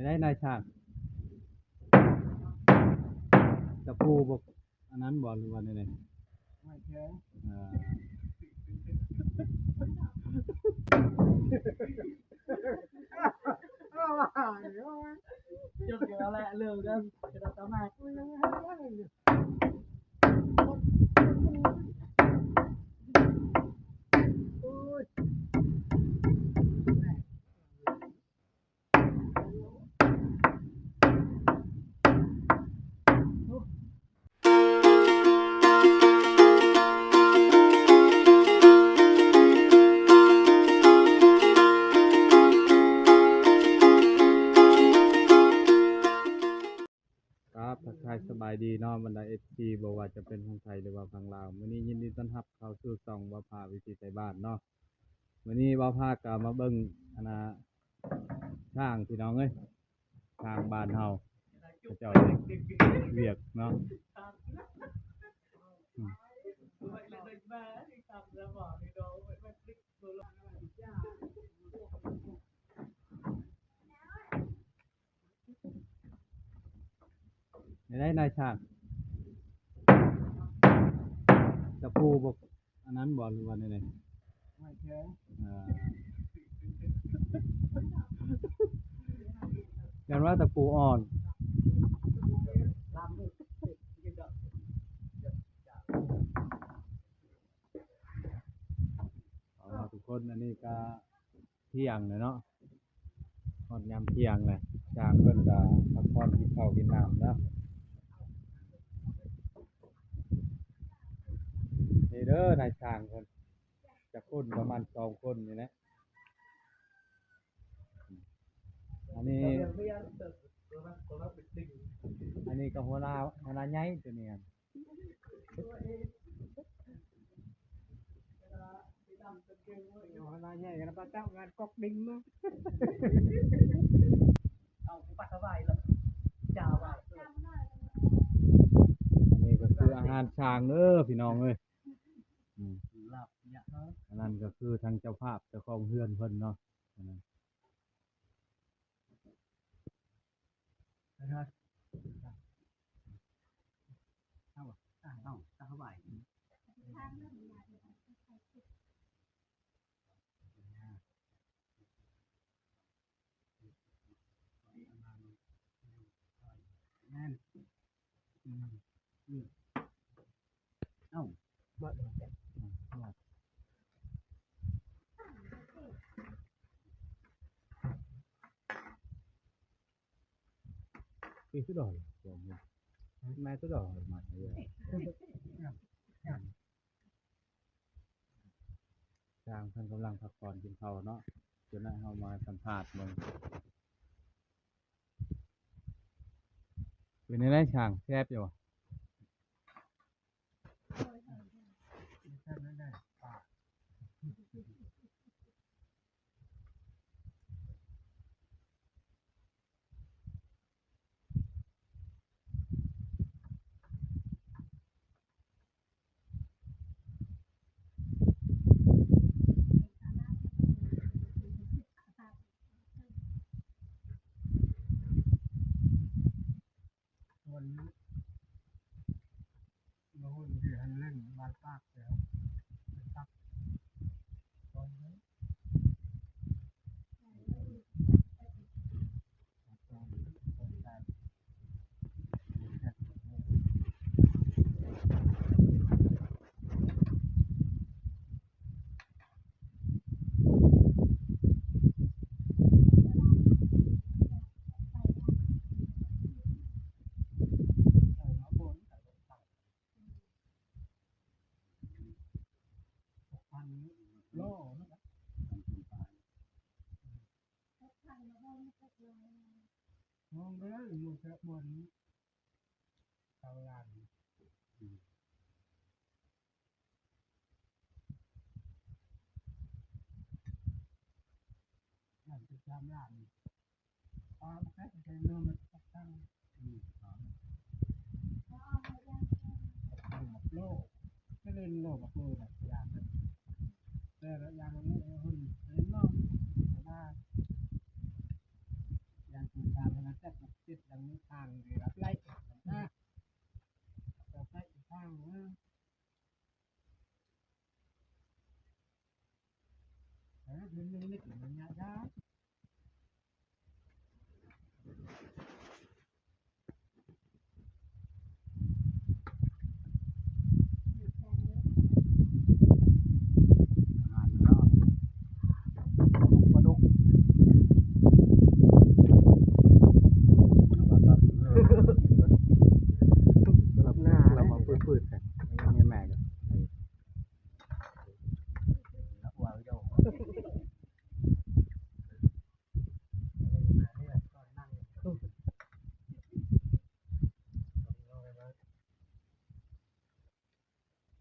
ໄດ້ນາຍຊ່າງ ຕະປູບໍ່ ອັນນັ້ນບໍ່ ຫຼືວ່າແນວໃດ? ໄມ້ແຂງ ອ່າ ຈົບແລ້ວແຫຼະ ເລີກກັນ ເປັນຕາມາກ. ຄັບ ທັກທາຍສະບາຍດີເນາະ ບັນດາເອັຟຊີ ບໍ່ວ່າຈະເປັນຝັ່ງໄທ ຫຼືວ່າຝັ່ງລາວ. ມື້ນີ້ຍິນດີຕ້ອນຮັບເຂົ້າສູ່ຊ່ອງບ່າວພາວິຖີໄທບ້ານເນາະ. ມື້ນີ້ບ່າວພາກໍມາເບິ່ງ ອັນນ່າ ຊ້າງ ພີ່ນ້ອງເອີຍ, ຊ້າງບ້ານເຮົາ ເຂົາເຈົ້າເຮັດວຽກເນາະ. ອືມ ໄດ້ນາຍຊ່າງ ຕະປູບໍ່ ອັນນັ້ນບໍ່ ຫຼືວ່າແນວໃດ? ໄມ້ແຂງ ອ່າ ຢ້ານວ່າຕະປູອ່ອນ. ເອົາ ທຸກຄົນ ອັນນີ້ກໍ ທ່ຽງແລ້ວເນາະ ຮອດຍາມທ່ຽງແລ້ວ ຊ່າງເພິ່ນກໍພັກຜ່ອນກິນເຂົ້າກິນນ້ຳເນາະ. ນີ້ເດີນາຍຊ່າງເພິ່ນ ຈັກຄົນ ປະມານສອງຄົນນີ້ແຫຼະ. ອັນນີ້ ອັນນີ້ກໍຫົວໜ້າ ຫົວໜ້າໃຫຍ່ຕົວນີ້. ເອົາໃຫ້ນາຍໃຫຍ່ກັນ ປະເຈົ້າງານກອກດິງເນາະ. ເອົາ ປັດຖະວາຍລະ ຈາວາຍ. ອັນນີ້ກໍຄືອາຫານຊ້າງເດີພີ່ນ້ອງເອີຍ. ອືມ ລາບຍະ ອັນນັ້ນກໍຄືທາງເຈົ້າພາບເຈົ້າຂອງເຮືອນເພິ່ນເນາະ. ອັນນັ້ນ ເອົາ ເອົາ ເອົາ ເອົາໄວ້. ແມ່ນ ອືມ ອືມ ເອົ້າ ມາ ປີສຸດອນ ມາສຸດອນ ມາ ຊ້າງເພິ່ນກຳລັງພັກຜ່ອນກິນເຂົ້າເນາະ ຈົນໃຫ້ເຮົາມາສຳພາດເບິ່ງ. ເປັນແນວໃດຊ້າງ ແຊບຢູ່ບໍ່? ແຊບແນວໃດ? ປາ. ມອງເດີ ຢູ່ແຖວບ່ອນເຂົາລ້ານ ລ້ານສິບສາມລ້ານ ປາບໍ່ແພງ ແຕ່ເງິນມັນຕັກຕັງ ອືມ ໂລ ຈະເລ່ນໂລ ບັກໂລ ແບບຢ່າງ ແຕ່ລະຢ່າງ ເງິນເຮົາເຫັນເນາະ ສະບາຍ ຢ່າງກິນຕາມ ຕິດຫຼັງທາງເລີຍ ໄລ່ນະ ເຈົ້າໄປອີກທາງໜຶ່ງ ເອີ ເດືອນໜຶ່ງນີ້ກໍຍັງຍາກ.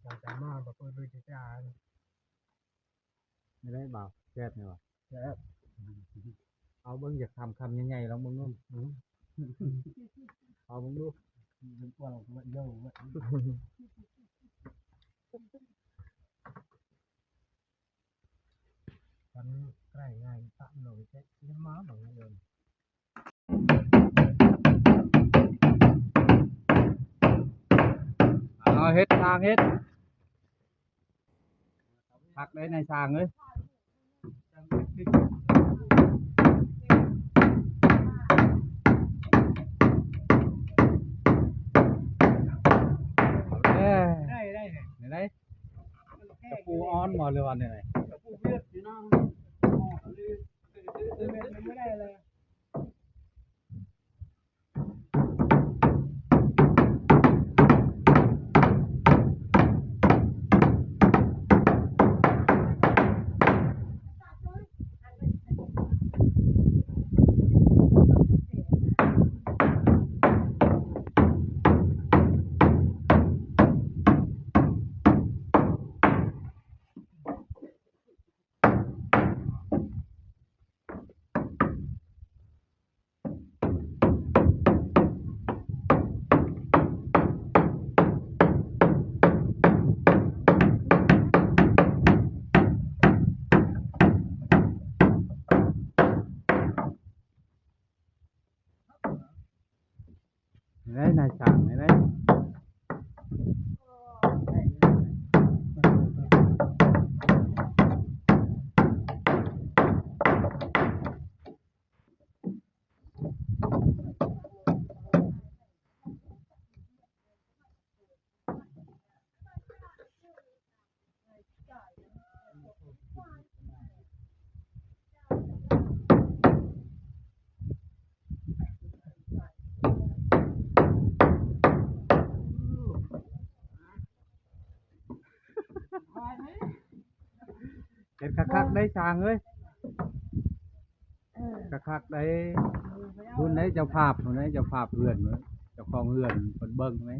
ເຈົ້າຈະມາບໍ່ເປີດເລີຍຈານ ໄດ້ບໍ່? ແຊບແມ່ນບໍ່? ແຊບ. ເອົາເບິ່ງ ຢາກຄຳ ຄຳໃຫຍ່ໆ ລອງເບິ່ງດູ. ເອົາເບິ່ງດູ. ເປັນກວາງເດີ. ມັນໃກ້ງ່າຍປະນ້ອຍແທ້ ມາບໍ່ເດີ. ເອົາ ເຮັດ ຊ່າງເຮັດ ຄັກໄດ໋ນາຍຊ່າງເອີຍ. ເອີ ໄດ້ ໄດ້ ໄດ້ ຕະປູອ່ອນບໍ່ ຫຼືວ່າແນວໃດ? ຕະປູວຽດຢູ່ນະ ບໍ່ໄດ້ເລີຍ. ໄດ້ນາຍຊ່າງ ໄດ້ ໄດ້. ເຮັດຄັກໆ ໄດ້ຊ່າງເອີຍ. ຄັກໆ ໄດ້ ພຸ້ນໄດ້ເຈົ້າພາບ ພຸ້ນໄດ້ເຈົ້າພາບເຮືອນ ເຈົ້າຂອງເຮືອນເພິ່ນເບິ່ງໄດ້.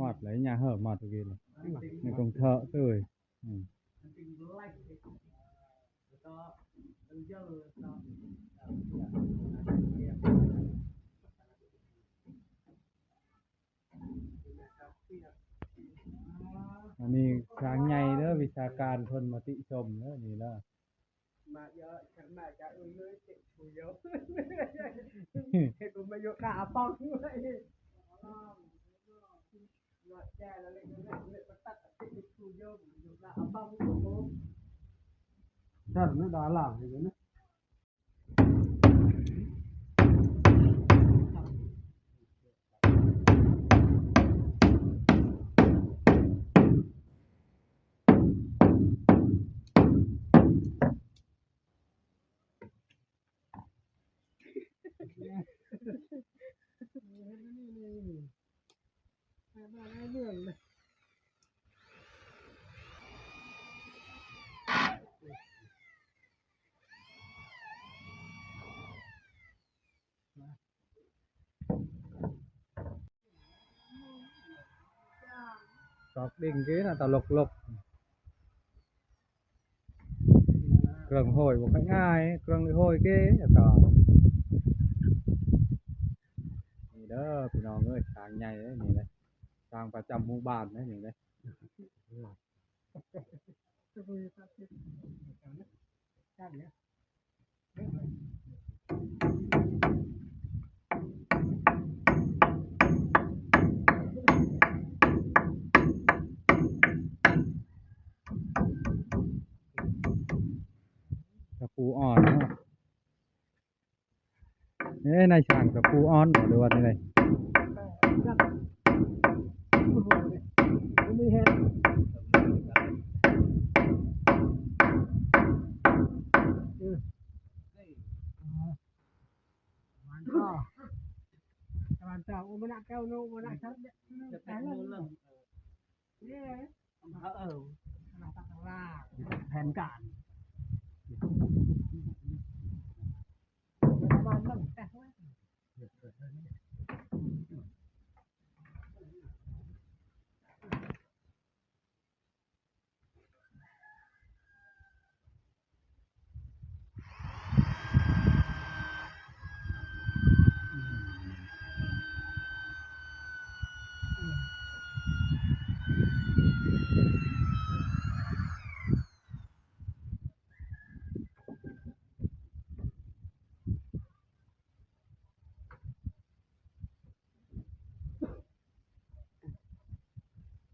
ມອດເລີຍ ຍາເຫີ ມອດເມື່ອກີ້ນີ້ ໃນກົງເທາະເຕີຍ. ອືມ ອັນນີ້ຊ່າງໃຫຍ່ເດີ ວິຊາການເພິ່ນມາຕິຊົມເດີ ນີ້ເດີ. ໃຫ້ມາໃນເມືອງເລີຍ. ອອກດິ່ງເກນະ ຕະຫຼົກໆ ເຄື່ອງໂຫຍບໍ່ຄ່ອຍງ່າຍ ເຄື່ອງໂຫຍເກ ຕາ ນີ້ເດີພີ່ນ້ອງເອີຍ ຊ້າງໃຫຍ່ເດ້ນີ້ເດ້ ຊ້າງປະຈຳໝູ່ບ້ານເດ້ນີ້ເດ້. ຕະປູອ່ອນເນາະ. ເອີ ນາຍຊ່າງກະປູອ່ອນບໍ່ ຫຼືວ່າຈັ່ງໃດ? ແຜນການ.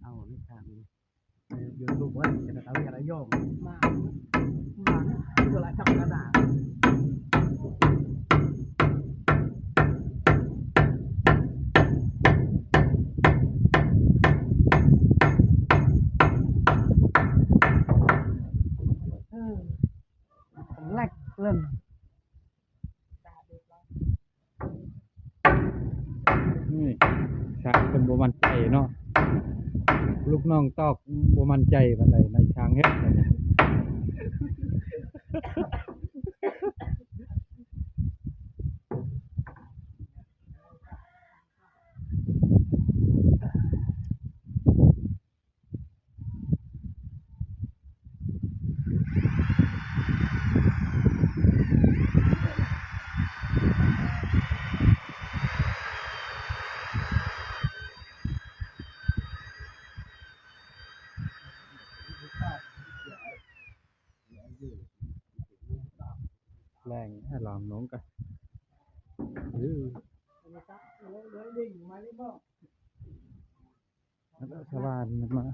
ເອົາເລີຍ ເອີ ຢູທູບເວີ້ຍ ຈະໄດ້ເອົາວຽກເອົາໂຍມມາ ມາ ໂທລະສັບກະດາ ເອີ ແລັກເລີຍ. ນີ້ ຊ່າງເພິ່ນບໍ່ໝັ້ນໃຈເນາະ ລູກນ້ອງຕອກບໍ່ໝັ້ນໃຈປານໃດ ນາຍຊ່າງເຮັດ. ແລງໃຫ້ລອງລົງກະ ເອີ ສະຫວ່ານມາ.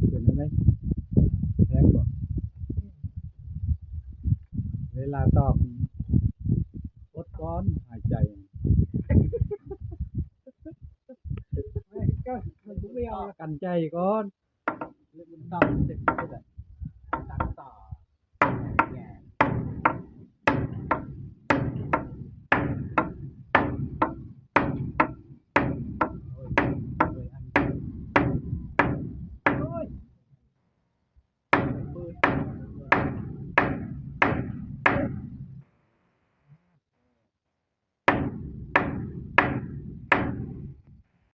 ເປັນຈັ່ງໃດ? ແພງບໍ່? ເວລາຕອກ ອົດກ່ອນ ຫາຍໃຈ ກັນໃຈກ່ອນ. ເ